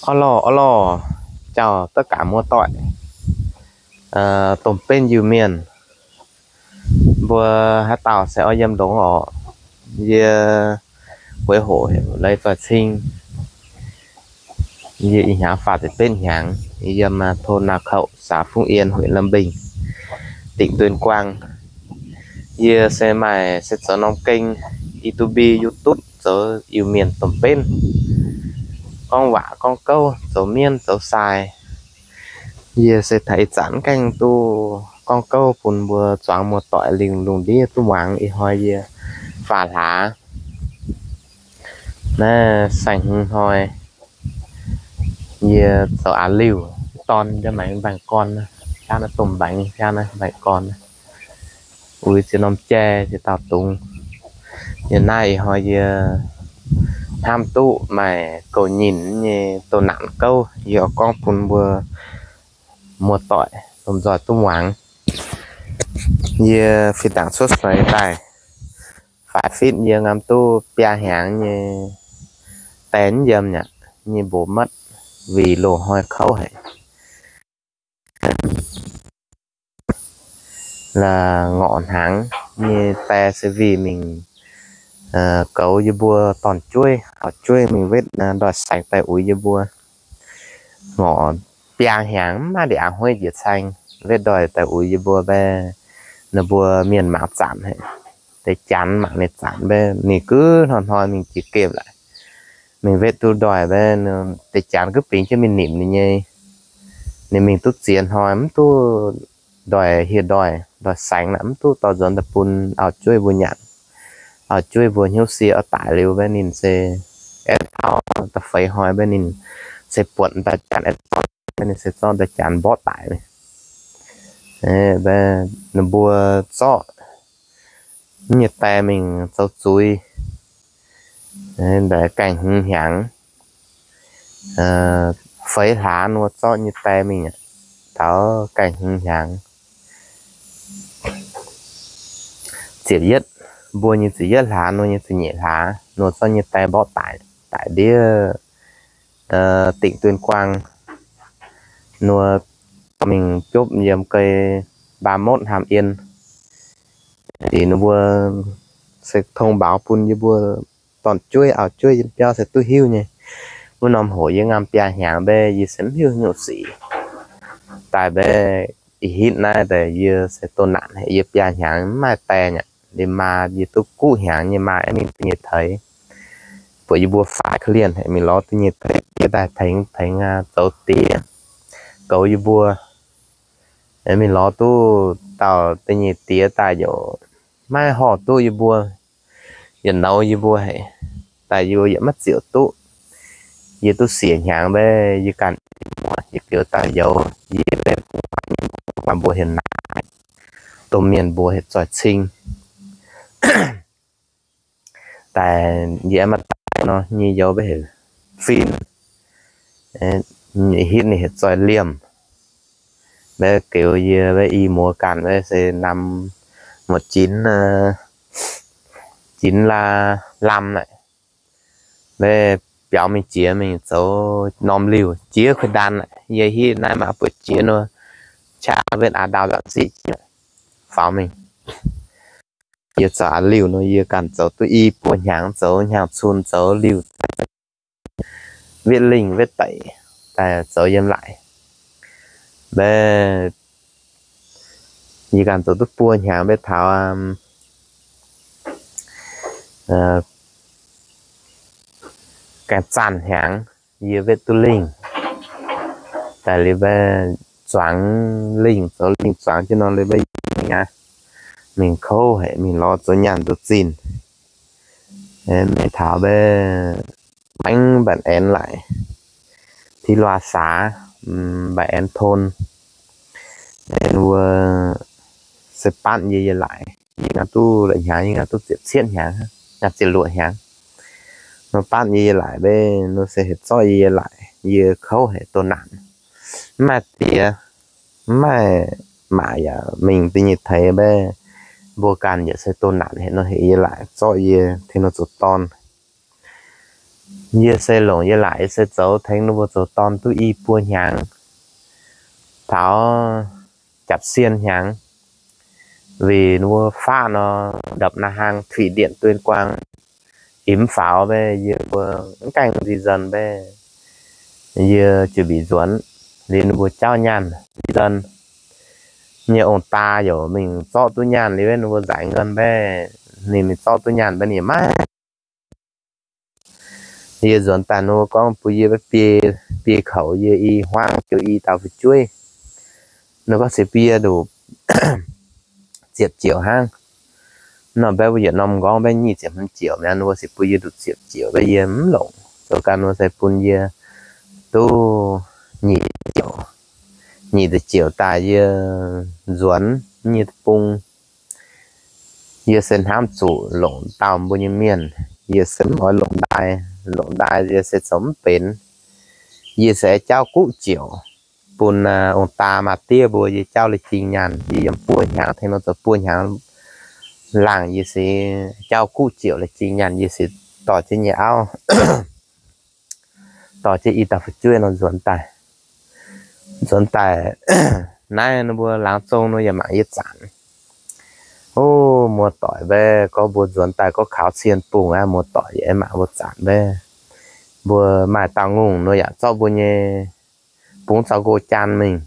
Orv lorh, orv lorh, jauv dov gaax muoz-doic, domh benv Iu-Mienh, mbuo haaix dauh se oix yiem longx orqc? Yie bueix hoqc heuc Leiz Zoih Cing. Yie ih hnyangx faah ziepc betv hnyangx, yie yiem thôn Nau Kouv, xã Phúc Yên, huyện Lâm Bình, tỉnh Tuyên Quang. Yie se maaih se zoux norm kênh YouTube, YouTube zoux Iu-Mienh domh benv, gorngv waac gorngv gouv, zoux mienv zoux sai. Yie se taux ih zanc gaengh duqv gorngv gouv bun mbuo zuangx muoz-doic lingh lungh ndiev duqv muangx. Ih hnoi yie faam hlaax naaiv saeng-hmz hnoi, yie zoux a'liuh dorn, yie maengx mbaengx-gorn, jaa naaiv domh mbaengx, jaa naaiv mbaengx-gorn, uix ziex norm jai ziex dauh dungz. Yie naaiv ih hnoi yie hnamv duqv maaih gouv nyinh nyei doh naanc gouv, yie oix gorngv bun mbuo muoz-doic lomh nzoih duqv muangx. Yie fih ndaangc cuotv seix daaih, faix fitv yie ngam duqv biaa hnyangx nyei die mv yiem aqv, nyei mbox matv, wih loz-hnoi kouv haic. La'ngorc hnaangx nyei die se wih mingh goux yie mbuo dorn-jueiv, auv-jueiv mingh wetv ndoih saengx daaih uix yie mbuo. Ngorc biaa hnyangx mv maaih ndiangx-hueiv jiex caeng, wetv ndoih daaih uix yie mbuo mbaeqv ninh mbuo mienh mangc zanc haic. Deix janx mangc ninh zanc mbaeqv ninh gux hnoi-hnoi mingh jiex gemh laaix, mingh wetv duqv ndoih mbaeqv deix janx gux bingx jienv mingh nimc ninh nyei. Ninh mingh duqv ziex hnoi mv duqv ndoih hieh ndoih, ndoih saengx naaic mv duqv dorh nzuonx daaih bun auv-jueiv mbuo nyanc. Auv-jueiv mbuo hnyouv sie oix daic liuz mbaeqv ninh se aengx taux da'feix hnoi mbaeqv ninh se buatc daaih janx aengx zorqv, ninh se zorqv daaih janx mborqv daic. Ninh mbuo zorqv nyei die mingh zoux zuiz, gaengh hmz hnyangx, feix hlaax nor zorqv nyei die mingh, taux gaengh hmz hnyangx. Ziepc yietv, mbuo nyei ziepc yietv hlaax nor nyei ziepc nyeic hlaax nor zorqv nyei die mborqv daic, daic ndiev tỉnh Tuyên Quang nor, mingh jopv yiem gei Ba Motv, Hàm Yên. Ninh mbuo se thông báo bun yie mbuo dorn-jueiv auv-jueiv yiem biauv se duqv hiuv nyei. Wuov norm hoc yie ngam biaa hnyangx mbaeqv yie se mv hiuv nyungc sic. Daaih mbaeqv ih hitv naaiv daaih yie se doh naanc haic, yie biaa hnyangx mv maaih die aqv. Ninh maa yie duqv guv hnyangx nyei maa aengx mingh duqv nyei teix, buatc yie mbuo faix ka'lienh haic, mingh lorz duqv nyei teix daaih tengx tengx zoux diex goux yie mbuo. Mingh lorz duqv dauh da'nyeic diex daaih yaac maiv horh duqv yie mbuo, yietc nouz yie mbuo haic, daaih yie mbuo yaac maiv ziouc duqv. Yie duqv siec hnyangx mbaeqv yie ganh muoz yietc joux daaih youz, yie mbaeqv bungx mbuo heuc naaic, domh mienh mbuox heuc Zoih Cing. Daaih yie aengx maaih daaih nor, nyei youz mbaeqv heuc Fin, hitv ninh heuc Zoih Liemh. Mbaeqv geux yie mbaeqv i muoz ganh mbaeqv se nam muoz jinx, jinx laa lam naaic. Mbaeqv biaux mingh jiex mingh zoux norm liuh jiex kuv ndan naaic. Yie hitv naaiv mangc buatc jiex nor, qaqv wetv aav ndau nzangc ziqv faaux mingh. Yie zoux aav liuh nor, yie ganh zoux duqv i buo hnyangx, zoux hnyangx-cun, zoux liuh, wetv lingh wetv deic, daaih zoux yiem laic. Mbaeqv yie ganh zoux duqv buo hnyangx mbaeqv taux gaengh zanc hnyangx, yie wetv duqv lingh. Daaih liuz mbaeqv zuangx lingh, zoux lingh zuangx jienv nor liuz mbaeqv yie mingh aqv, mingh kouv haic, mingh lorz zoux nyaanh zoux zinh. Mingh taux mbaeqv maengx mba'aengx laaic, Thi Loa xã, mba'aengx thôn, mbuo se batv yie yie laaic. Yie ngau duqv la'hnyangx, yie ngau duqv ziepc cietv hnyangx, ngau ziepc luoqc hnyangx. Nor batv yie yie laaic mbaeqv nor se heuc zorqv yie yie laaic, yie kouv haic doh naanc, mv maaih diex, mv maaih maac yaac mingh da'nyeic teix mbaeqv mbuo ganh yaac se doh naanc haic nor heuc yie laaic zorqv yie tengx nor zoux dorn. Yie se longc yie laaic yie se zoux tengx ninh mbuo zoux dorn duqv i buo hnyangx, taux japc sien hnyangx, weic ninh mbuo faqv nor, ndapc naaiv hnangv Thủy Điện Tuyên Quang imv faaux mbe, yie mbuo mv gaengh di nzuonx mbe, yie ziouc mbic nzuonx liuz ninh mbuo jauv nyaanh di nzuonx. Nyei ong-daa yaac mingh zorqv duqv nyaanh liuz ninh mbuo nzaic nzuonx mbe, ninh mingh zorqv duqv nyaanh mbe ninh maiv Yie nzuonx daaih ninh mbuo gorngv bun yie biei, biei koux yie i hmuangv jiouc i dauh fu'jueiv. Ninh gorngv se bun yie nduqc ziepc ziouc hnangv. Nor mbe mbuo yietc norm nqorngv mbe nyic ziepc hmz ziouc mi'aqv, ninh mbuo se bun yie nduqc ziepc ziouc mbe yie mv longc. Zoux gau ninh mbuo se bun yie duqv nyic ziouc, nyic ziepc ziouc daaih yie nzuonx nyei bung. Yie se hnamv zuqc longc dauh mbuo nyei mienh, yie se mv oix longc ndaaih. Longc ndaaih yie se zoux mv benx. Yie se jauv guqv ziouc bun ong-daa maa-diev mbuo, yie jauv lai-jingh nyaanh, yie yiem buo hnyangx tengx nor zoux buo hnyangx laangh, yie se jauv guqv ziouc lai-jingh nyaanh, yie se dorh jienv nyei auv, dorh jienv i dauh fu'jueiv nor nzuonx daaih. Nzuonx daaih naaiv ninh mbuo laangz zong nor yaac mangc yie zanc. O, muoz-doic mbe, gorngv mbuo nzuonx daaih gorngv kaux cien bungh aqv, muoz-doic yaac mangc mbuo zanc mbe. Mbuo maaih dauh ngongh nor yaac zorqv mbuo nyei bungx zaux nqo jaan mingh.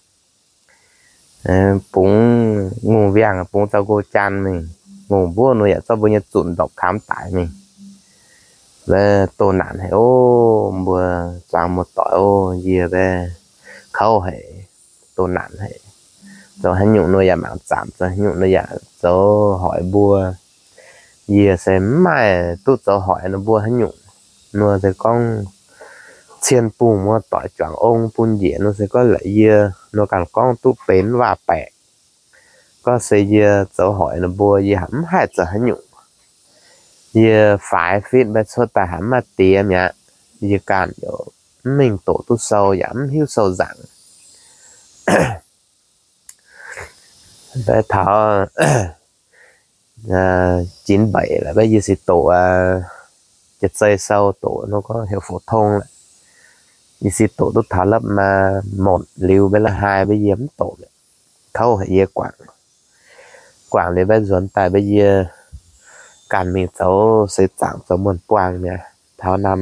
Bungx ngongh wiangh bungx zaux nqo jaan mingh. Ngongh mbuov nor yaac zorqv mbuo nyei zunc ndorpc kamx daic mingh. Mbe doh naanc haic o, mbuo zuangx muoz-doic o, yie mbe kouv haic, doh naanc haic. Zoux haaix nyungc nor yaac mangc zanc, zoux haaix nyungc nor yaac zoux hoic mbuo. Yie se mv maaih duqv zoux hoic ninh mbuo haaix nyungc. Nor se gorngv cien bungh muoz-doic juangc ong bun njiec nor se gorngv la'yie nor ganh gorngv duqv benx waac-baeqc. Gorngv se yie zoux hoic ninh mbuo yie haic mv haih zoux haaix nyungc. Yie faix fitv mbe cuotv daaih haic mv maaih diex mi'aqv. Yie ganh yaac mv mingh doqc duqv sou yaac mv hiuv sou nzaangc. Mbe taux jin mbeix la'mbe yie se doqc jiex zei sou doqc nor gorngv heuc phổ thông la'maah. Yie se doqc duqv taux la'maah motc liuz mbe la'haaix mbe yie mv doqc mi'aqv. Kouv haic yie guangc. Guangc liuz mbe nzuonx daaih mbe yie ganh mingh zoux seix zaangc zoux muonh buangh mi'aqv. Taux năm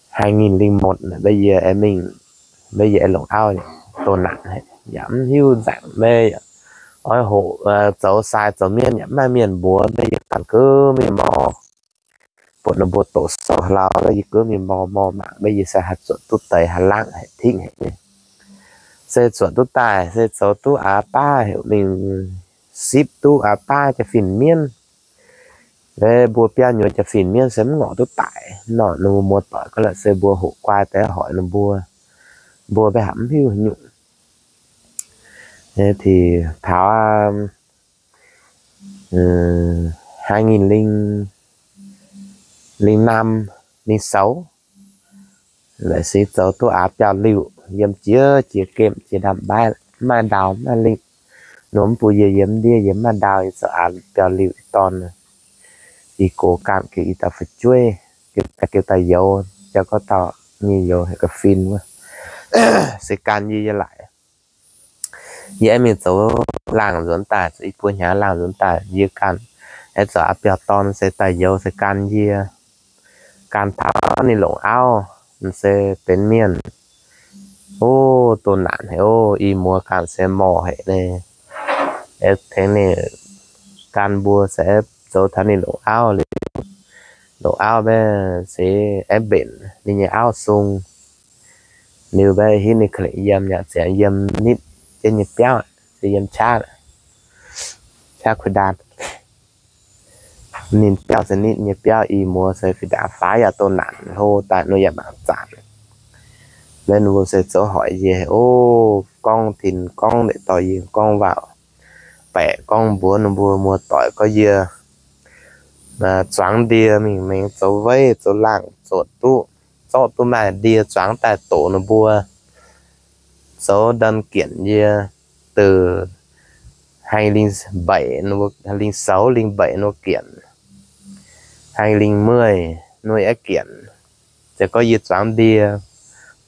hai nghìn lẻ một mbe yie aengx mingh, mbe yie aengx longc auv doh naanc haic, yaac mv hiuv nzaangc mbe, oix hoqc zoux sai zoux mienv yaac mv maaih mienh mbuox mbe yie ganh gouv mienh mor. Buatc ninh mbuo doqc sou hlauv mbe yie gouv mienh mor mor mangc mbe yie se haih zuotc duqv deix haih laangh haic tingv haic nyei. Se zuotc duqv daaih se zoux duqv aav baav heuc mingh sipv duqv aav baav jaa-fin mienv. Mbe mbuo biauv nyuoz jaa-fin mienv se mv ngorc duqv daic nor, ninh mbuo muoz-doic gorngv la'se mbuo hoqc guai deix hoic ninh mbuo, mbuo mbe haic mv hiuv haaix nyungc. Taux hai nghìn lẻ năm, lẻ sáu, la'sic zoux duqv aav biauv-liuh, yiem jiex jiex gemh jiex ndamv-mbaiv, mv maaih ndau mv maaih lingh. Nor mv bun yie yiem ndiev yie mv maaih ndau, yie zoux aav biauv-liuh dorn. Ih gox ganh geuh i dauh fu'jueiv, geuh daaih youz, jauv gorngv dauh nyei youz heuc ga'fin wuov, se gan yie yie laaic. Yie aengx mingh zoux laangh nzuonx daaih, zoux i buo hnyangx laangh nzuonx daaih, yie ganh aengx zoux aav biauv dorn se daaih youz se gan yie. Gan taux ninh longc auv, se benx mienh. O, doh naanc haic o, i muoz ganh se morh haic naaiv. Aengx tengx ninh gan mbuo se aengx zoux taux ninh longc auv liuz, longc auv mbe se aengx mbenc ninh nyei auv sung. Liuz mbe hitv ninh ka'lengc yiem yaac ziangx yiem nitv jienv nyei biauv, se yiem qaqv, qaqv kuv ndaan. Ninh biauv se nitv nyei biauv, i muoz se fih daaih faix yaac doh naanc hlo daaih nor yaac mangc zanc. Mbe ninh mbuo se zoux hoic yie o, gorngv tin gorngv ndeic dorh yie gorngv waac-baeqc gorngv mbuox ninh mbuo muoz-doic gorngv yie zuangx ndie mingh mengh zoux weiv zoux laangh zuotc duqv, zorqv duqv maaih ndie zuangx daaih doqc ninh mbuo zoux ndon gienc yie. Deix hai nghìn lẻ bảy, hai nghìn lẻ sáu, lẻ bảy nor gienc, hai nghìn lẻ mười nor yaac gienc. Se gorngv yie zuangx ndie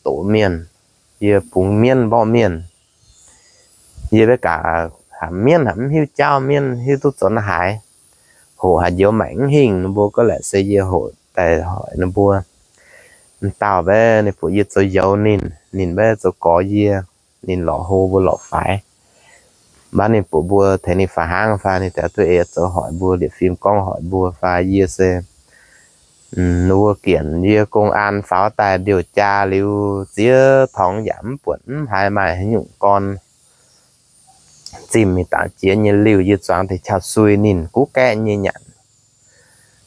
doqc mienh, yie bungx mienv mborqv mienh, yie maiv gaax, haiz mienv haiz mv hiuv jauv, mienv hiuv duqv zoux haaix, hoqc haaix njoux maengc mv hingh. Ninh mbuo gorngv laaic se yie hoqc daaih hoic ninh mbuo, m'dauh maiv ninh mbuox yie zoux youz ninh, ninh maiv zoux gorx yie, ninh lorqc hlo mbuo lorqc faix. Mv baac ninh mbuox mbuo tengx ninh faaux hnangv fai ninh daaih duqv ei zoux hoic mbuo, liepc fim gorngv hoic mbuo fai yie se, ninh mbuo gienc yie công an faaux daaih ndiouh jaa liuz ziex torngx yaac mv buatc mv haiz maaih haaix nyungc gorn zimh mingh dangx jiex nyei liuh, yie zuangx deix qauv sui ninh guv gaeqv nyei nyanc.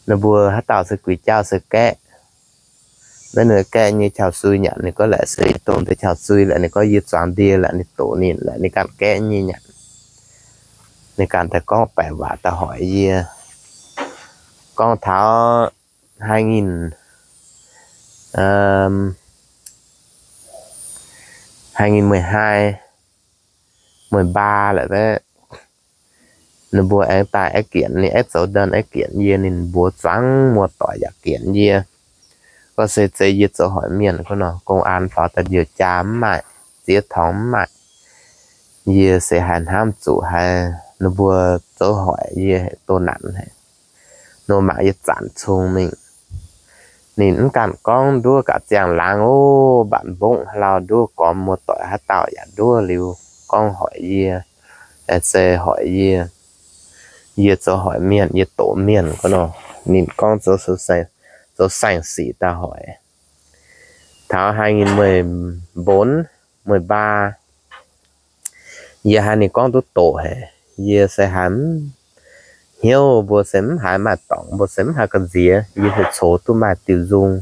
Ninh mbuo haaix dauh se guix jauv se gaeqv, maiv ninh gaeqv nyei qauv sui nyanc. Ninh gorngv laaic se yie dongh deix qauv sui laaic, ninh gorngv yie zuangx ndie laaic, ninh doqc ninh laaic, ninh ganh gaeqv nyei nyanc. Ninh ganh daaih gorngv baeqc waac daaih hoic yie, gorngv taux hai nghìn, hai nghìn mười hai, mười ba lorqc, ninh mbuo aengx daaih aengx gienc, ninh aengx zoux ndon aengx gienc yie, ninh mbuox zuangx muoz-doic yaac gienc yie. Gorngv se zeiz yie zoux hoic mienh, gorngv nor công an faaux daaih ndiouh jaa mv maaih, ziex torngx mv maaih, yie se haiz hnamv zuqc haiz ninh mbuo zoux hoic yie doh nanc haic. Nor mangc yie zanc cung mingh. Ninh mv ganh gorngv nduov gaax ziangh laangz ov, mbatc mbongv haaix lauh nduov gormx muoz-doic haaix dauh yaac nduov liuz gorngv hoic yie, se hoic yie, yie zoux hoic mienh, yie doqc mienh, gorngv nor. Ninh gorngv zoux, zoux saeng-sic daaih hoic. Taux hai nghìn mười bốn, mười ba, yie haiz ninh gorngv duqv doqc haic, yie se haiz mv hnyouv, mbuo se mv haiz maaih dorngc, mbuo se mv haiz ga'nziex, yie se coux duqv maaih diuh nzung.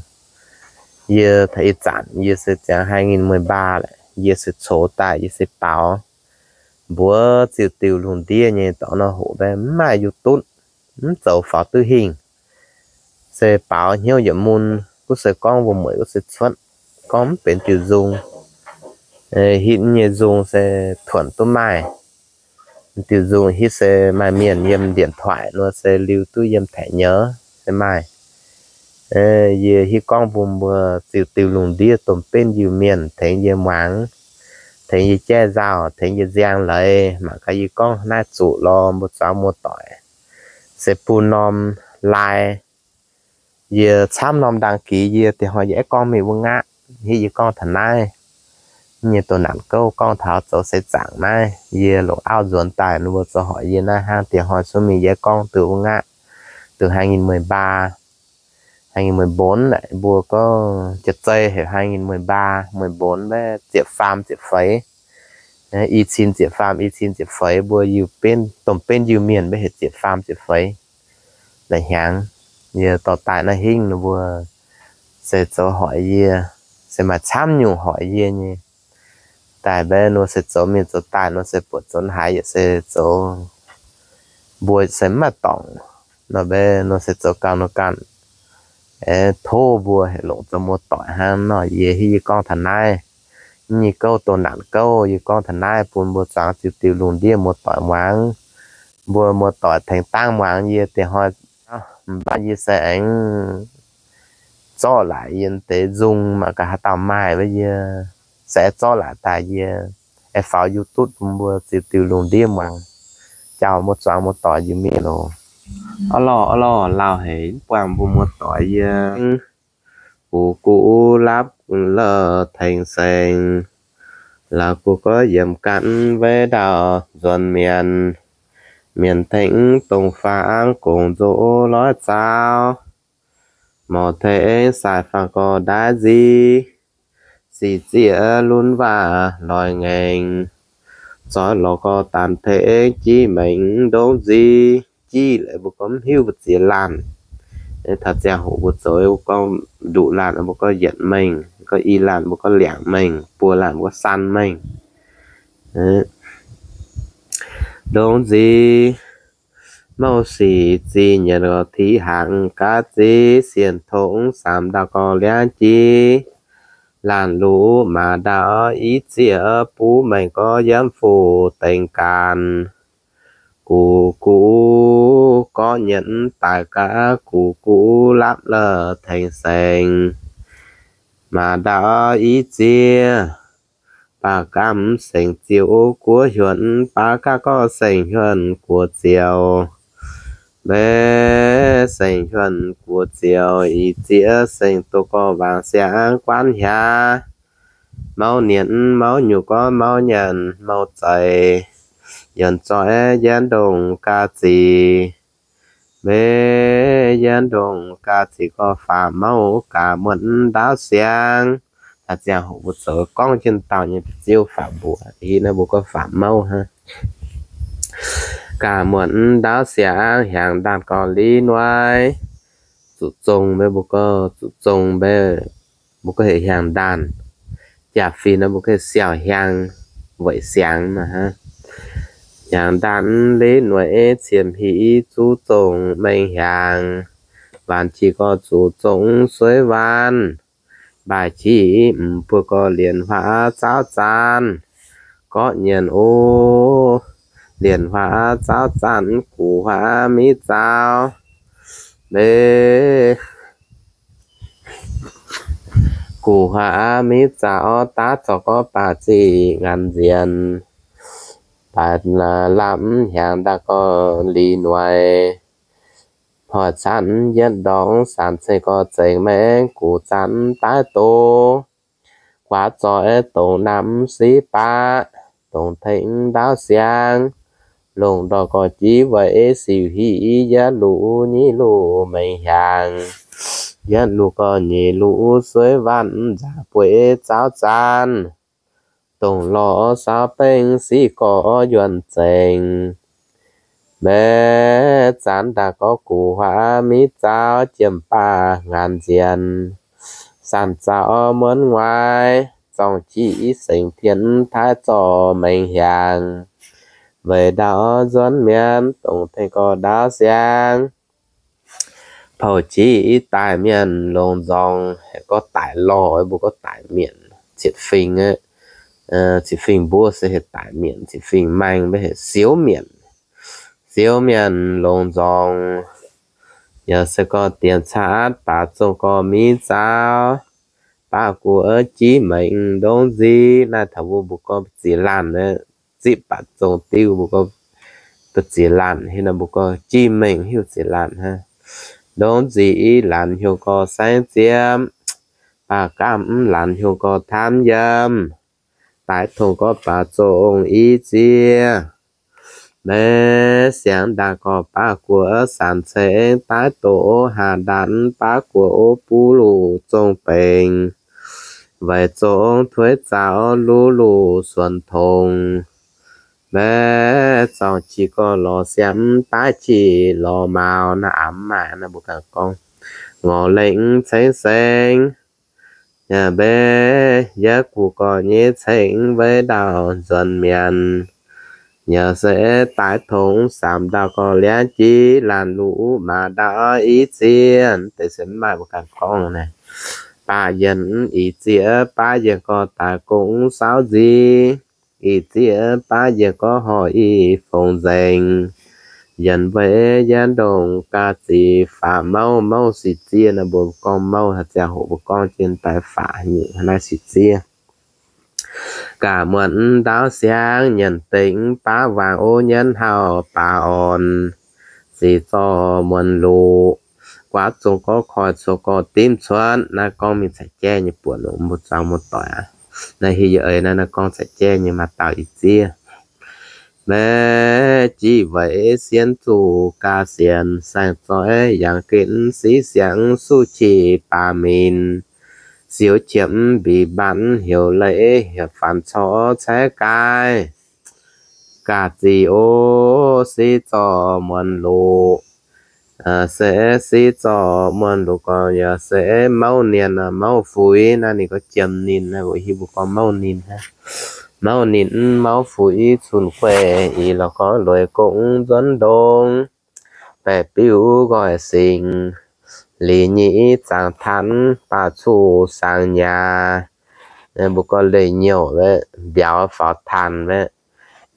Yie taux ih zanc yie se ziangx hai nghìn mười ba lorqc, yie se coux daaih, yie se baaux mbuox ziuh diuh lungh ndiev nyei dorngx nor hoqc mbaeqv mv maaih YouTube, mv zoux faaux duqv hingh. Se baaux hnyouv yietc mun, kuv se gorngv mbuo mueic kuv se cuotv, gorngv mv benx diuh nzung. Hitv nyei nzung se tuonc duqv maaih. Diuh nzung hitv se maaih mienh yiem điện thoại nor se liuz duqv yiem thẻ nhớ se maaih. Yie hitv gorngv bun mbuo ziuh diuh lungh ndiev domh benv Iu-Mienh tengx yie muangx, tengx yie jaiv nzauh, tengx yie nziang leiz. Mangc gaax yie gorngv naaiv zuqc lorz mbuo zuangx muoz-doic se bun norm like. Yie camv norm đăng ký, yie diex hnoi yie aengx gorngv mingh wuov ngaeqv, hitv yie gorngv taux naaiv nyei doh nanc gouv, gorngv taux zoux seix zaangc naaiv. Yie longc auv nzuonx daaih, ninh mbuo zoux hoic yie naaiv hnangv, diex hnoi cuotv mingh yie aengx gorngv duqv wuov ngaeqv, duqv hai nghìn mười ba, hai nghìn mười bốn naaic, mbuo gorngv jiex zei heuc hai nghìn mười ba, mười bốn mbaeqv ziepc faam ziepc feix, i cin ziepc faam, i cin ziepc feix, mbuo Iu-Mienh, domh benv Iu-Mienh mbaeqv heuc ziepc faam ziepc feix. Naaic hnyangx yie dorh daaih naaiv hingv ninh mbuo se zoux hoic yie, se maaih camv nyungc hoic yie nyei. Daaih mbaeqv nor se zoux mienh zoux daaih nor se buatc zoux haaix yaac se zoux, mbuo se mv maaih dorngc nor, mbaeqv nor se zoux gauh nor ganh. Aengx tov mbuo heuc longc zoux muoz-doic hnangv nor. Yie hitv yie gorngv taux naaiv nyei gouv, doh nanc gouv, yie gorngv taux naaiv bun mbuo zuangx ziuh diuh lungh ndiev muoz-doic muangx. Mbuo muoz-doic tengx dangv muangx yie diex hnoi. Mv baac yie se aengx zorqv laaix yie deix nzung, mangc gaax haaix dauh maaih wuov, yie se aengx zorqv laaix daaih yie aengx faaux YouTube bun mbuo ziuh diuh lungh ndiev muangx. Jauv mbuo zuangx muoz-doic Iu-Mienh loh. Orv lorh, orv lorh, lauh haic, mv buangh mbuo muoz-doic yie. Gux guv lapv la'tengx saeng, la'guh gorqv yiem ganh wetv ndau nzuonx mienh. Mienh tengx dongh faang gong nzoqc loiv zaaux, morc tengx sai faang gorx ndaaiv nziv, sic zieqc lunv waac loic ngaengc, zoih lorz gorx daanh tengx jiv maengx ndongc nziv. Jiv laaic mbuo gorngv mv hiuv mbuo ziex laanh. Taux ziangh hoc mbuo zoux mbuo gorngv nduqc laanh mbuo gorngv yietc mengh, gorngv i laanh mbuo gorngv liangc mengh, buo laanh mbuo gorngv san mengh. Ndongc nziv, mouh sic zieqc nyienc gorx tiqv hnaangx gaav ziex sienh tongx saamv ndau gorx liangv jiv, laanh luqv maac ndau i zieqc buv maengx gorx yiem fuqv dengx gaanv. Gux guv gorqv nyienc daaih gaax, gux guv lapv la'tengx saeng. Maac ndaauv i ziex, baac gamh sengx ziux guoqv hiuonh, baac gaav gorqv sengx hiuonh guoqv ziux. Maiv sengx hiuonh guoqv ziux, i ziex sengx duqv gorqv wangc siangx guanv hiaangx. Mauv nienx mauv nyuoqc gorqv mauv nyanc mauv zeix, yienh zoih yienv ndongh ga'zic. Maiv yienv ndongh ga'zic gorqv faatv mauv gaax muonc ndaauv siangx. Ziangh hoc mbuo zoux gorngv jienv dauh nyei ziouv faatv mbuox, hitv naaiv mbuo gorngv faatv mauv hnangv. Gaax muonc ndaauv siangx hiaangx ndaanh gorqv liv nuaaiv. Zuqc zong maiv mbuo gorngv zuqc zong maiv, mbuo gorngv heuc hiaangx ndaanh. Jaa-fin naaiv mbuo gorngv siaauh hiaang, weic siangx naaiv hnangv. Hiaangx ndaanh liv nuaaiv, ciemx hiv zuqc zong mengh hiaangx. Waanc qiex gorqv zuqc zong suiv waanc, mbaaih qiex m'buo gorqv lienc huaav zaauv zaanv. Gorqv nyienx o, lienc huaav zaauv zaanv, gu'huaav miv zaaux. Maiv gu'huaav miv zaaux, daav zorc gorqv baac ziqc ngaanc nzienx. Baac lamh hiaangx ndaanh gorqv liv nuaaiv, hoic caanv yietv ndorngx, saanc cei gorqv zengx maengx guqc zaanv daaih doz. Guaav zoih dongc naamh siqv baac, dongc tengx ndaauv siangx. Longc ndorqc gorqv jiv weic siuc hiv, yietv luqc nyic luqc mengh hiaangx. Yietv luqc gorqv nyic luqc suiv waanc, nzaac bueix zaauv zaanv. Dongc lorh saauv bengv siqv gorqv yuonh zengx. Maiv zaanv ndaanh gorqv gu'huaav miv zaaux, jiem baac ngaanc nzienx. Saanc zaaux muonv nguaaiv, zorngh jiv sengx tien taaih zorqv mengh hiaangx. Weic ndaauv nzuonx mienh, dongc tengx gorqv ndaauv siangx. Pouc jiv daic mienh longc nzorngx, gorngv daic lorh, mbuo gorngv daic mienh, cieqv fingx, cieqv fingx mbuov se heuc daic mienh, cieqv fingx maeng mbuo heuc siouv mienh. Siouv mienh longc nzorngx, yaac se gorngv dienx caatv baac zong gorqv miv zaaux, baav guoqv jiv mengh ndongc nzic. Naaiv taux mbuo mbuo gorngv ziex laanh, zipv baac zong diuv mbuo gorngv ziex laanh, heuc naaiv mbuo gorngv jiv mengh hiuv ziex laanh hnangv. Ndongc nzic i laanh hnyouv gorqv saengv ziepc, baav gamh laanh hnyouv gorqv tamv yiem. Daaih tongx gorqv baac zong i ziex. Maiv siangx ndaanh gorqv baav guoqv saanc ceng daaih doz, haav ndaanh baav guoqv buv luqc zong bengx. Weic zong tuix zaaux luv luqc suonx tongx. Maiv zorngh qiex gorqv lorz siemv daaih qiex lorz mauz naaiv amv maaih naaiv mbuo ganh gorngv ngorc lengh ceng seng. Yaac mbe yietv guv gorqv nyei ceng weic ndaauv nzuonx mienh. Yaac se daaih tongx saamv ndaauv gorqv liangv jiv laanh luqc maaz ndaauv i ziex. Deix se mv maaih mbuo ganh gorngv naaic. Baac yienh i ziex baav yienh gorqv daaih gong saauv nziex. I ziex baav yienh gorqv horc i fongx nzengc. Yienh weic yietv ndongc ga'zic faatv mouv, mouv sic ziev. Naaiv mbuo gorngv mouv haaix ziangh hoc mbuo gorngv jienv daaih faatv nyungc naaiv sic ziev. Gaax muonc ndaauv siangx nyienc dengx baav waangc o nyienv hauh baav orn. Sic zorqv muonc luqc, guaav zong gorqv koi cuotv gorqv dimv cuotv. Naaiv gorngv mingh caux jaiv nyei buonc, mbuo zuangx muoz-doic aqv. Naaiv hiuv yie eix naaiv, naaiv gorngv caux jaiv nyei maaih dauh i ziev. Maiv jiv weic sienx zuqc ga'sienx, saeng-zoih yangh gen siqv siangx suv qiex baav minc. Siouv qiemx mbix mbaanv heuc leiz heuc faanx corc caeqv gaai. Ga'zic o, siqv zorqv muonc luqc. Se siqv zorqv muonc luqc gorqv yaac se mouv nienc mouv fuix. Naaiv ninh gorngv jiem ninh, naaiv mbuo hiuv mbuo gorngv mouv ninh hnangv. Mouv ninh mv mouv fuix, cun gueiv ih lorz gorngv lueic gong nzuonx ndongx. Baeqc biuv nqoi singx, lic nyic zaangc tanx, baac cuqv saang nyaah. Mbuo gorngv leih nyouh, mbiauz faaux taanx,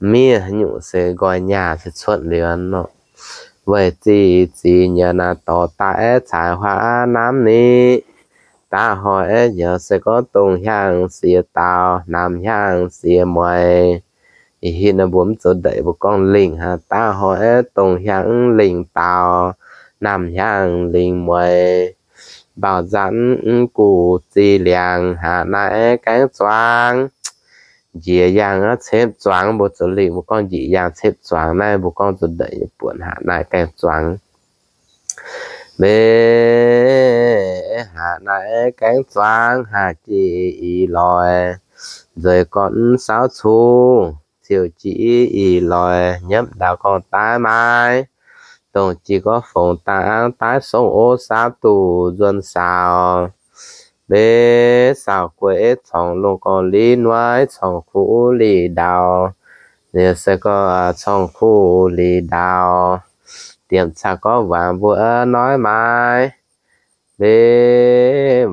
miev haaix nyungc se nqoi nyaah se cuotv liuz nor. Weic ziqc ziqc nyanc naaic dorc daaih caaiv huaav namv ni. Daav hnoi aeqv, yaac se gorngv dongh hiaang siex daaux, naamh hiaang siex mueiz. Ih hitv naaiv mbuo mv zoux ndeic, mbuo gorngv lingh hnangv. Daav hnoi aeqv, dongh hiaang lingh daaux, naamh hiaang lingh mueiz. Mbaaux nzanv mv guv zih liangx, haav naaiv gaengh zuangx. Njiec yaangh cepv zuangx, mbuo zoux lingh mbuo gorngv njiec yaangh cepv zuangx. Naaiv mbuo gorngv zoux ndeic nyei buonc, haav naaiv gaengh zuangx. Mv, haav naaiv gaengh zuangx, haav jiex ih loix, nzueic gorn mv saauv cuv, ciouv jiex ih loix, nyiemv ndaauv gorngv daaih maaiz, dongh jiex gorngv fongc daaih angv daaih songv ov saauv duqv nzuonx saaux. Mv, saauv gueix corngh lungh gorngv li nuaaiv, corngh kuv li ndaauv. Liuz se gorngv corngh kuv li ndaauv, diemc caqv gorngv waangc mbuo noiv maaiz. Mv,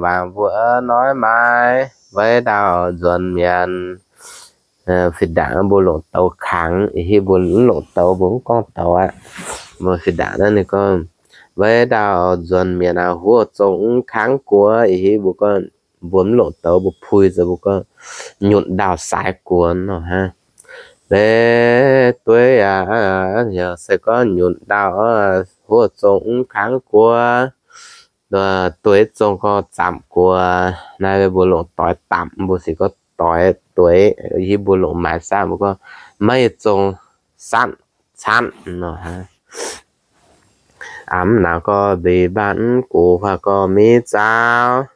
waangc mbuo noiv maaiz, weic ndaauv nzuonx mienh. Fih ndaangc mbuo longc douz kangx, ih hitv mbuo mv longc douz mbuo mv gorngv douz aqv. Mbuo fih ndaangc naaiv ninh gorngv, weic ndaauv nzuonx mienh aac, huov zong mv kangv guoqv. Ih hitv mbuo gorngv, mbuo mv longc douz mbuo puix zoux mbuo gorngv, nyunc ndaauv saaix guoqv nor hnangv. Mv, dueiv aac, yaac se gorngv nyunc ndaauv, huov zong mv kangv guoqv. Dueiv zong gorngv zamc guoqv. Naaiv mbuo longc doix damc, mbuo se gorngv doix dueiv. Ih hitv mbuo longc maaiz saatv mbuo gorngv, maiv zong saatv caatv nor hnangv. Amv naaic gorngv mbic mbaanh mv gux, huaav gorngv miv zaaux.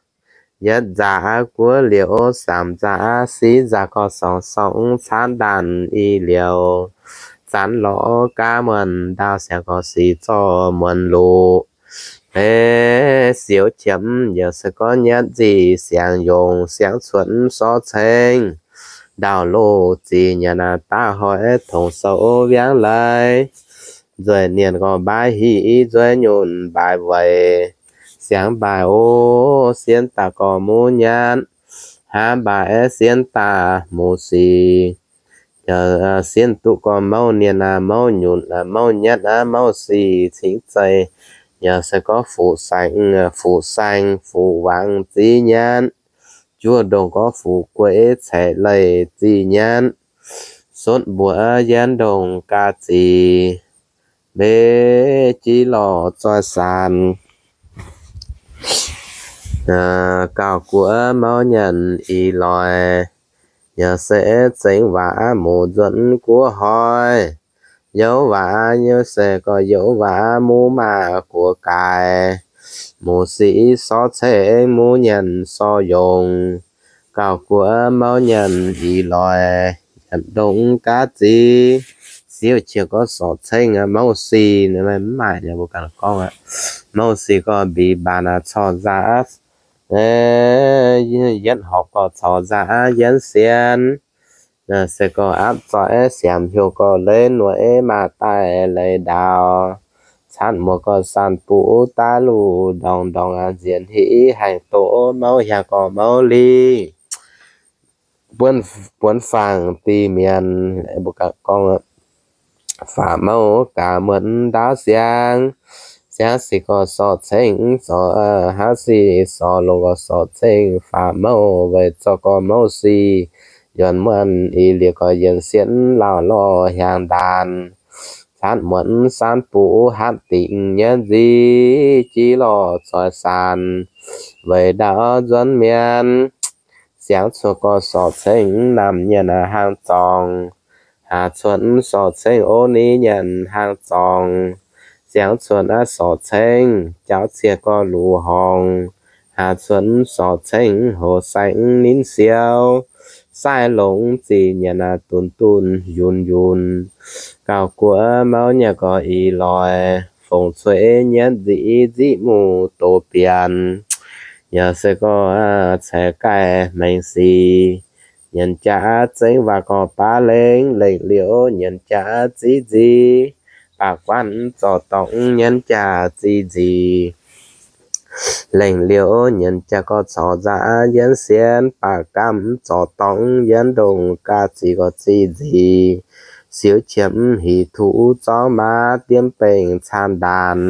Yietv nzaac aqv guoqv liouc, samc nzaac aqv siv nzaac, gorngv sorngx sorngx caatv ndaanh ih liouc. Zanv lorz gaav muonc ndaauv, siangx gorngv sic zorqv muonc luqc. Heix siouc qiemx yaac se gorngv nyietv nzic siangx yongc, siangx cuotv sorc ceng. Ndaauv loz zic nyanc aac, daav hnoi tongx sou wiangv leiz. Nzueic nienh gorngv mbaaix hic, nzueic nyunc mbaaix weic. Siangx mbaaix o, sienx daaih gorngv muv nyanc. Hnamv mbaaix sienx daaih muv sic. Sienx duqv gorngv mouv nienh aac, mouv nyunc aac, mouv nyanc aac, mouv sic cingx zeiz. Yaac se gorngv fuqv saeng, fuqv saeng fuqv wangc zic nyanc. Juov ndongh gorngv fuqv gueix caeqv leih zic nyanc. Sotv mbuoqc yienv ndongh ga'zic, mbev jiv lorh zoih saanx. Gauh guoqv mouv nyanc ih loix, yaac se zengx waac muv nzuonx guoqv hnoi. Youv waac youv se gorngv youv waac muv maah guoqv gaaix. Muv sic sorc ceng muv nyanc sorc yongc. Gauh guoqv mouv nyanc ih loix, nyanc ndongh ga'zic. Siouc qiex gorngv sorc ceng mouv sic, mv maaih mbuo ganh gorngv aqv. Mouv sic gorngv mbic mbaanh corc nzaac, yietv horpc gorngv corc nzaac yienv sienx. Se gorngv apv zoih siamx hnyouv gorngv leiz nuoiv maah daaih leiz ndaauv. Caatv muoz gorngv saan buv daaih luv ndorngx ndorngx, nziex hiv haengh doz mouv hiaang gorngv mouv li. Buonv, buonv faang dih mienh, mbuo ganh gorngv, faah mouv gaax muonc ndaauv siangx. Siangx sic gorngv sorc ceng sorc, hnangv sic sorc longx gorngv sorc ceng. Faah mouv weic zorqv gorngv mouv sic, yuonx muonc ih liez gorngv yienx sienx lauh lorh hiaang ndaanh. Caatv muonc saan buv hatv dingc nyienz nzic, jiv lorh zoih saanx weic ndaauv nzuonx mienh. Siangx cuotv gorngv sorc ceng naamh nyanc hnaangx zorngx. Haax cuotv sorc ceng ov ni nyanc hnaangx zorngx. Siangx cuotv aav sorc ceng jaauv ciex gorngv luv horngx. Haax cuotv sorc ceng hoz sai ninh siou. Sai longx zic nyanc aav dunx dunx yunh yunh. Gauh guoqv mouv nyanc gorngv ih loix, fongc cueix nyienz nzic nzic muv doz bienx. Yaac se gorngv ceix gaih hmengx sic. Nyienz jaax zengv waac gorngv baav lengx, lengc liouh nyienz jaax ziv nzic. Baac guanv zorc dorngx nyienz jaax ziv nzic. Lengc liouh nyienz jaax gorngv corc nzaac yienv sienx. Baac gamh zorc dorngx yienv ndongh ga'zic gorngv ziv nzic. Siouc qiemx hic tuv zorngv maaz diemv bengh caanh ndaanh.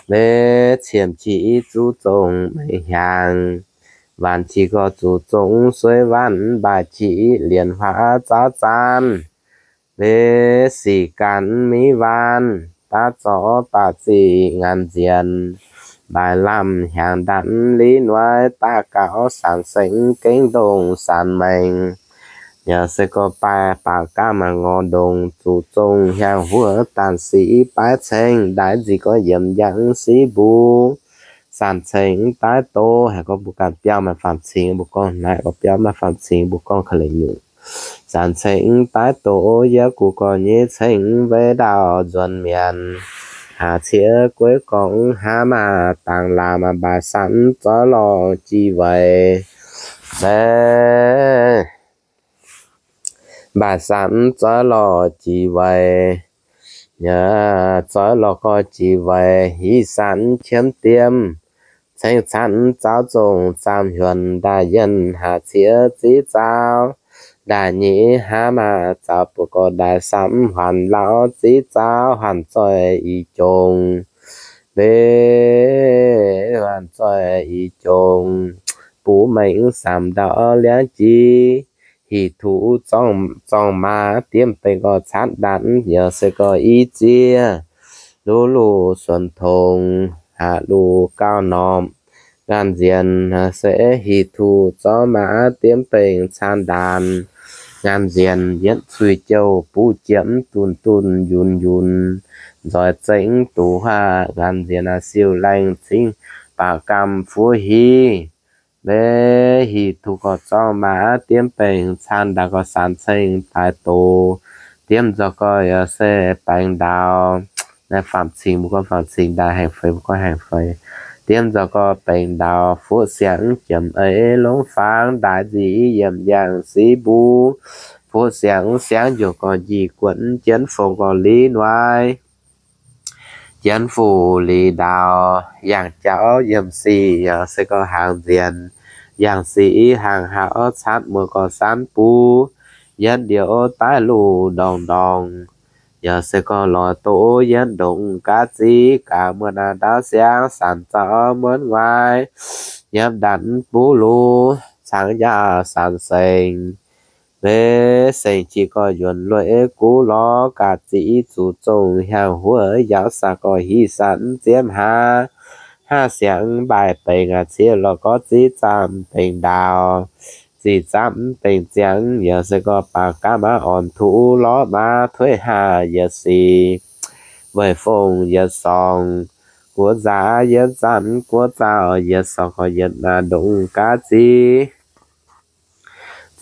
Maiv ciemx qiex zuqv zongh mengh hiaangx, waanc qiex gorx zuqc zongh sueiv waanc, mbaaih qiex lienc huaav zaauv zaanv. Maiv sic ganh miv waanc, daav zorqv baac ziqc ngaanc nzienx, mbaaih lamh hiaangx ndanc li noiv, daav gaux sanc sengx gengh ndongh sanc maengc. Yaac se gorx baaih baac gaamv maaih ngorc ndongc zuqc zongh hiaangx huov daanh sic baaix ceng, ndaix nzic gorx yiemc yangh sic mbuo. Sanc ceng daaih doz, haiz gorngv mbuo ganh biauv maaih faam-cingx mbuo gorngv naaic, gorngv biauv maaih faam-cingx mbuo gorngv ka'lengc nyungc. Sanc ceng daaih doz yiem guv gorx nyei ceng weic ndaauv nzuonx mienv, haac ciex gueiv gorngv hnangv maaih dangx laamh mbaaix sanc zoih lorh jiex weic. Maiv Mbaaih sanc zoih lorh jiex weic, zoih lorh gorx jiex weic, hiv sanc qiemx diem, ceng canv zaaux zongh zaamv hiuonc, ndaaih yienh haac ciex ziqv zaaux, ndaaih nyeic hnamv maaih zaaux buoz gorx, ndaaih samv huaanc lauh ziqv zaaux, huaanc zoih i jongx, mbe huaanc zoih i jongx, buv mengh samv ndau liangv jiex, hih tuc zorngh maaz diemv bengx gorx catv ndanc, yaac se gorx i ziex luv luv suonx tongx, haac luv gauh normh, ngaanc nzienx se hih tuc zorngh maaz diemv bengx caan ndanc, ngaanc nzienx yietv cuix jouh buv jiepv dunh dunh yunz yunz, nzoih zengv duqv huaav, ngaanc nzienx siou laengh cingv baac gamh fuqv hiv. Mbe hih tuc gorx zorngh maaz diemv bengx caan ndanc gorx, sanc ceng daaih doz diemv nzoih gorx yaac se baengx ndau. Naaiv faam-cingx mbuo gorngv faam-cingx ndaaih, haengh feix mbuo gorngv haengh feix, diemv nzoih gorx baengx ndau, fuqv siangx jiemx eix longc fangx, ndaaih nzic yiemc yangh sic mbuo, fuqv siangx siangx njoux gorx njiec guotv jienv fongc gorx li noic. Jienv fuqv li ndau, yangh jauv yiem sic yaac se gorx hnaangx nzienx, yangh sic hnaangx hauv catv muoz gorx sanv buv, yietv ndiev daaih luv ndorngx ndorngx, yaac se gorx lorz doz yietv ndongc gaav ziqv gaax muonz aav ndaauv siangx sanc zaux muonz nguaaiv, nyiemv ndanc buv luv cangx yaac sanc sengx. Mbe sengx qiex gorx yuonx lueiv guv lorz gaax ziqv zuqc zongh hiaangx huov yaac saax gorx hiv sanc ziemv hlaax, hlaax siangx mbaaih bengx aac ciex lorz gorx ziqv zaamv bengx ndau, ziqc zaamv bengx ziangx yaac se gorx baac gaamv maaz orn tuv lorz maaz tuix hlaax yietc sic, weic fongc yietc sorngx, guov nzaax yietv zanc guov zaauh yietc sorngx gorx yietc naaiv ndongc gaav ziqv.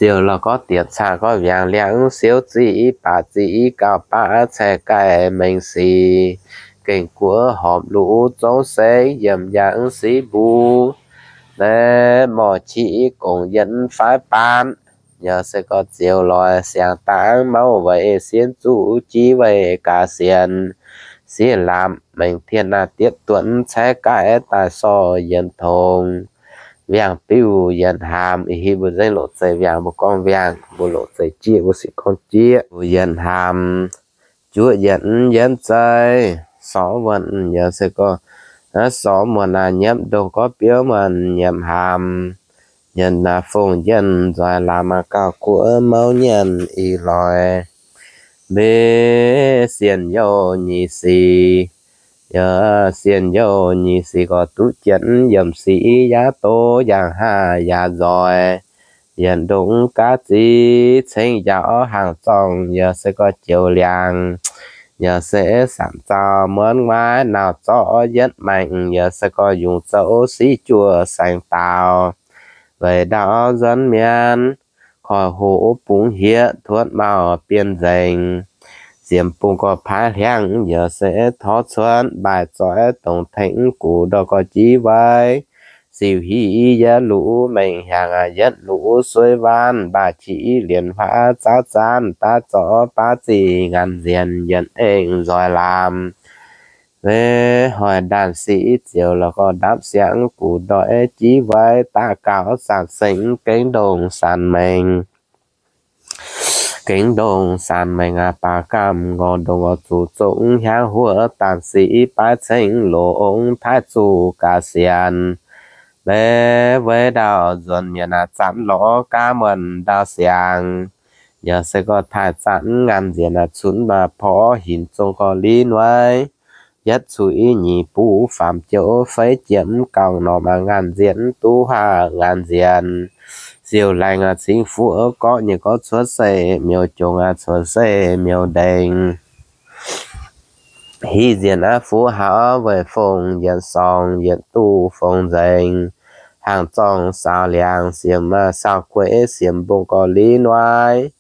Ziouc lorz gorx dietc cangx gorx wiangx liangx siouv ziqv baac ziqv gauh baac caih gaih mengh sic, gengh guov horpc luv zong sengx yiem yangh sic mbuo. Naaiv morc qiex gongc yietv faix baan, yaac se gorx ziouc lorz siangx dangx mouv weic sienh zuqc jiv weic gaax sienx, sieqv laamh mengh tien naaiv diepv duonv caih gaih daaih sorh yienx tongx, wiangh biuv yienx haamz. Ih hipv mbuo nzengc loqc zeiv wiangh mbuo gorngv wiangh, mbuo loqc zeiv jieqv mbuo se gorngv jieqv. Yienx haamz, juoqv yienx yienx zeiv, sorv wuonh yaac se gorx, sorv muonz naaiv nyiemv ndongc gorx biouv muonz nyiemv haamz, yienx naaiv fongc yienx nzoih laamh gauh guoqv mouv nyienx ih loix. Mbe sienh youh nyic sic, yaac sienh youh nyic sic gorx duqv jienv yiemc sic yaac doz yangh hlaax yaac nzoih, yietc ndongc gaav ziqv ceng njaaux hnaangx zorngh yaac se gorx joux liangx, yaac se sanc zaux muonz nguaaiv nauc zorqv yietv maengc yaac se gorx yungz zouv siqv juoh saeng daaux, weic ndaauv nzuonx mienh, koiv hoqc bungx hieqv tuotv mauh bienh nzengc, ziemx bung gorx paaiv hliangv yaac se torv cuotv mbaaih zoih dongh tengx gux ndorh gorx jiv weic, ziux hiv yietv luv mengh hiaangx yietv luv suiv waanv, mbaaih qiex lienc huaav zaauv zaanv daav zorqv baav ziqc ngaanc nzienx yienx eng nzoih laamh. Mbe hoic ndaanh siqv ziouc lorz gorx ndapv siangx gux ndorh jiv weic daaih gaux zanc sengx gengh ndongc sanc mengh. Gengh ndongh saanc maengc aqv, baac gamh ngorc ndongc ngorc zuqc zongx hnyangx huoqv, daan sic baaix ceng loz ong taaih zuqc ga'sian. Maiv wuov ndau nzuonx mienh aac, zanc lorz gaav muonh ndau siangx. Yaac se gorx taaih zanc ngaanh nzienx aac, cunx maac porv hinc zong gorx li nuaiv. Yietv cuiv i nyic buv faam jouv feiv jiem gauh norm aac, ngaanh nzienx duqv haav ngaanh nzienx. Siou laengz aac cingx fuqv gorqv nyei gorqv cuotv se miuc jongx aac, cuotv se miuc ndengx. Hiv nzienx aav fuqv haav weic fong yietc sorngx yietc duqv fong nzengc. Hnaangx zorngh saaux liangx siemx aac, saaux gueix siemx mbong gorx li nuaiv.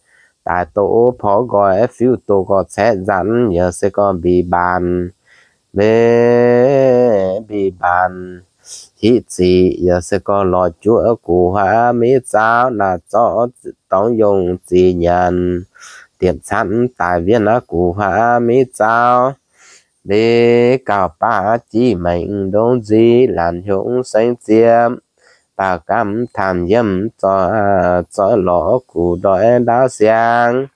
Daaih doqv porv nqoi fiuv doqc gorx caeqv nzanc, yaac se gorx mbic mbaanx. Maiv mbic mbaanx. Hitv ziqc yaac se gorx lorz juoqv guv huaav miv zaauv, naaiv zorqv dorngx yongh zic nyanc. Diemc caanv daaih wienh aav guv huaav miv zaauv. Maiv gauh baav jiv maengx ndongc nziv, laanh hnyouv sengv ziepv. Baac gamh taanx yiem zoih, zoih lorz guv ndoih ndaauv siangx.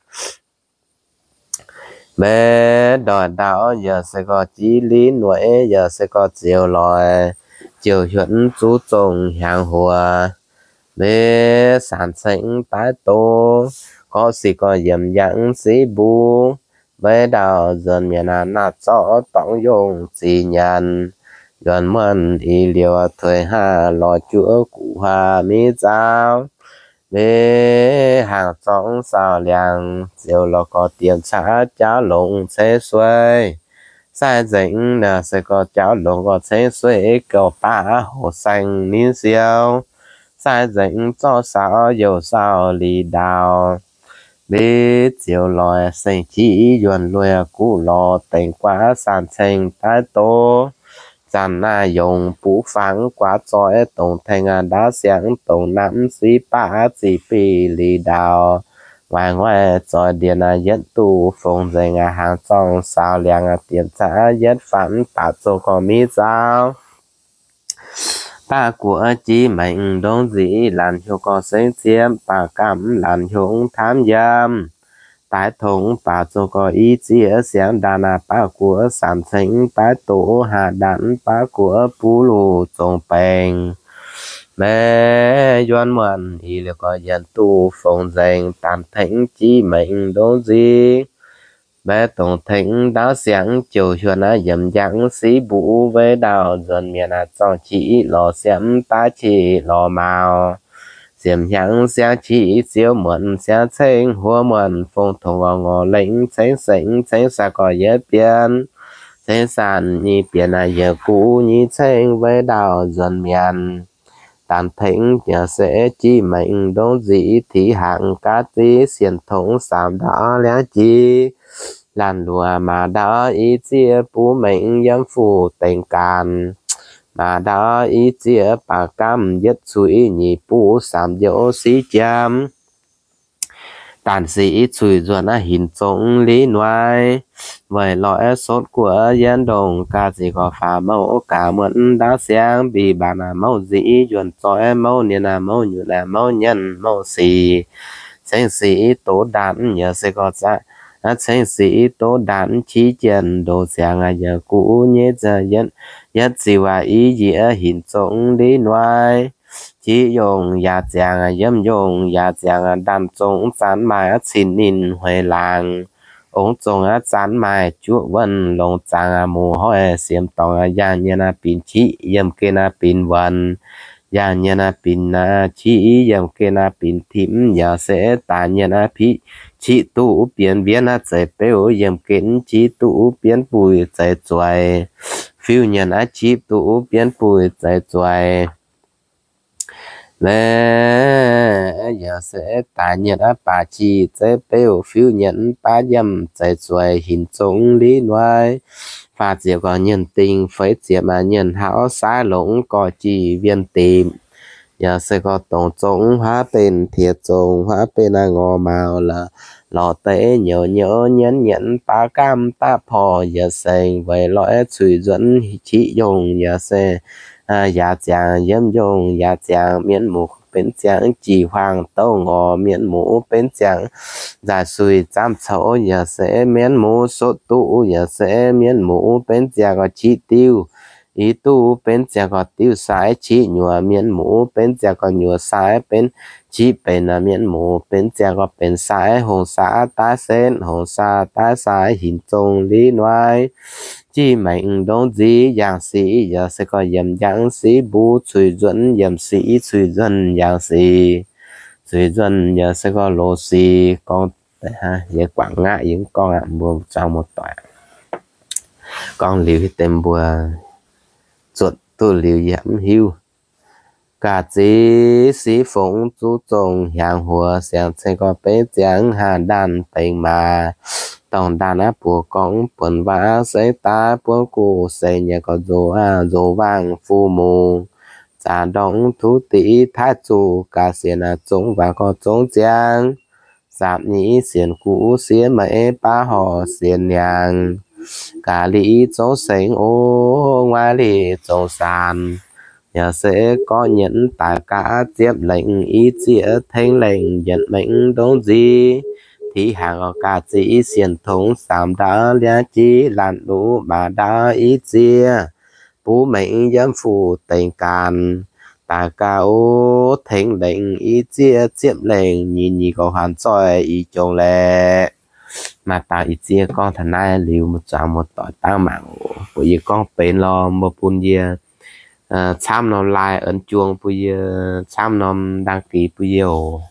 Maiv ndoih ndaauv yaac se gorx jiv li nueiv, yaac se gorx ziouc loix, ziouc hiuotv zuqc zongx hnyangx huoqv. Maiv saanc ceng daaih doz, gorqv sic gorx yiem yangh siv mbuv. Maiv ndau nzuonx mienh aac, naaiv zorqv dorngx yongh zic nyanc. Yuonh muonh ih liouh tuix haav lorz juoqv guv huaav miv zaauv. Maiv hnaangx zorngh saaux liangx ziouc lorz gorx diemc caqv jaauv longx ceng sueih. Sai nzengc naaic se gorx jaauv longx gorx ceng sueih, gorx baav hoc saeng ninh siou. Sai nzengc zorqv saaux youc saaux li ndaauv. Maiv ziouc loix seng qiex yuonh luoih guv lorz dengx guaav saanc ceng daaih doz. Zanc naaiv yongc buv fangx guaav zoih dongc tengx aac, ndaauv siangx dongc namv siv baav ziqc bih li ndaauv. Waaic nguaaic zoih ndiev naaiv yietv duqv fong nzengc aac, hnaangx zorngh saaux liangx aac, diemc caqv yietv faanx baac zong gorx miv zaauv. Baav guoqv jiv maengx ndongc nziv, laanh hnyouv gorx sengv ziepv, baac gamh laanh hnyouv tamv yiem. Daaih tongx baac zong gorx i zieqv siangx ndaanv aac, baav guoqv saanc ceng daaih doz, haav ndaanv baav guoqv buv luc zong baengc. Maiv yuonh muonh ih liouh gorx yietv duqv fong nzengc, daanh tengx jiv maengx ndongc nziv. Maiv dongc tengx ndaauv siangx jouh hiuonh aac, yiem njang siv mbuv weic ndau nzuonx mienh aac, zorngh qiex lorz siemv daav qiex lorz mauz. Siemv hnyangx siangx qiex ziouv muonc siangx ceng huoqv muonh fong tongx gorx ngorc lengx ceng sengx ceng saah gorx yietv bienx. Ceng saanh nyei bienx aac, yietc guv nyei ceng weic ndau nzuonx mienh. Daanh tengx yaac se jiv maengx ndongc nziv, tiqv hnaangx gaav ziv sienx tongx saamv ndaauv liangv jiv. Laanh luoqc maac ndaauv i zieqv buv maengx yiem fuqv dengx gaanv. Maac ndaauv i zieqv baac gamh yietv cuiv nyic buv saamv njoux siv jiem. Daanh sic cuiv nzuonx aav hinc zong li nuaiv. Weic loix sotv guoqv yienv ndongc gaax zic gorx faaux mouc gaax muonc ndaauv siangx mbic mbaanx aac, mouc nziv yuonh zoih mouc nien aac, mouc nyutc aac, mouc nyienz mouc sic. Ceng sic doz ndaanv yaac se gorx zaqv, ceng sic doz ndaanv qiex jienv ndoh ziangx aac, yaac guv nyei yietv ziqc waac i njiec hinc zong li nuaiv. Qiex yongh yaac ziangx, yiem yongh yaac ziangx, ndaanh zong zanc maaih cin ninh hueix laangz. Ong zong zanc maaih juoqv wuonh longc zaangc, muoz-hoiv siemx dorngx, yaangh nyienx binc qiex, yiemh gen binc wuonh. Yaangh nyienx binc qiex, yiemh gen binc timv, yaac se daaih nyienx qiex duqv bienx mbienv zeiv beuv, yiemh gen qiex duqv bienx buix zeiv zueiz. Fiuv nyienx qiex duqv bienx buix zeiv zueiz. Laaix yaac se daaih nyienx baac qiex zeiv beuv, fiuv nyienx baav yiemh zeiv zueiz, hinc zong li nuaiv. Faah ziepc gorx nyienx dingh, feix ziepc maaih nyienx hlauv, saaiv longx gorx jiex wien dipc. Yaac se gorx dongc zong huaav benx tiex zong, huaav benx naaiv ngorc mauz lorz deix nyouz nyouz nyienz nyienz baav gamh daav porv yietc seng, weic loix cuiv nzuonx qiex yongh yaac se yaac ziangx yiem yongh, yaac ziangx mienh muoz benx ziangx jih huaang douh ngorc, mienh muoz benx ziangx nzaaih suiv zaamv coux, yaac se mienh muoz sotv duqv, yaac se mienh muoz benx ziangx gorx qiv diuv, i duqv benx ziangx gorx diuv sai qiv nyuoz, mienh muoz benx ziangx gorx nyuoz sai benx qiv benx, mienh muoz benx ziangx gorx benx sai hongh sai daaih senv, hongh sai daaih sai hinc zong li noic. Jih maengx ndongc nziv yangh sic, yaac se gorx yiem yangh sic mbuo cuix nzuonx yiem sic, cuix nzuonx yangh sic, cuix nzuonx yaac se gorx loz sic gorngv. Yie guangc ngaqv yie gorngv aqv, mbuo zuangx muoz-doic gorngv liuz hitv deix mbuo zuotc duqv liuz yie mv hiuv. Gaax zic sic fongx zuqc zongh hiaangx huoc siangx ceng gorx beiv ziangx haah ndaanh dengx maac, dorngh ndaanh aqv buoz gorngv buonc waac seix daaih buonv guv seix nyei gorx nzox aqv nzox waangh fu mungz, zaax ndorngv tuv diqv taaih zuqc gaax sienx aac zongx waac gorx zongx ziangx, zaapc nyic sienx guv siev maiv baav horc sienx niangx, gaax liqc zongx sengx o, nguaaiv liqc zongx saanx. Yaac se gorngv nyienz daaih gaax ziepv lengh i zieqv tengx lengh yietc mengh ndongc nziv, tiqv hnaangx orqc gaax ziqc sienx tongx saamx ndaauv liaav jiv laanh luv maac ndaauv i zieqv, buv mengh yiem fu dengx gaanx, daaih gaax o, tengx lengh i zieqv ziepv lengh nyic nyic gorx huaanx zoih i jongx laeqc. Maaih dauh i zieqv gorngv taux naaiv liuz, muoz-doic dangv mangc oc. Bun yie gorngv benx lorqc, mbuo bun yie camv norm like, eix juang bun yie, camv norm đăng ký bun yie oc.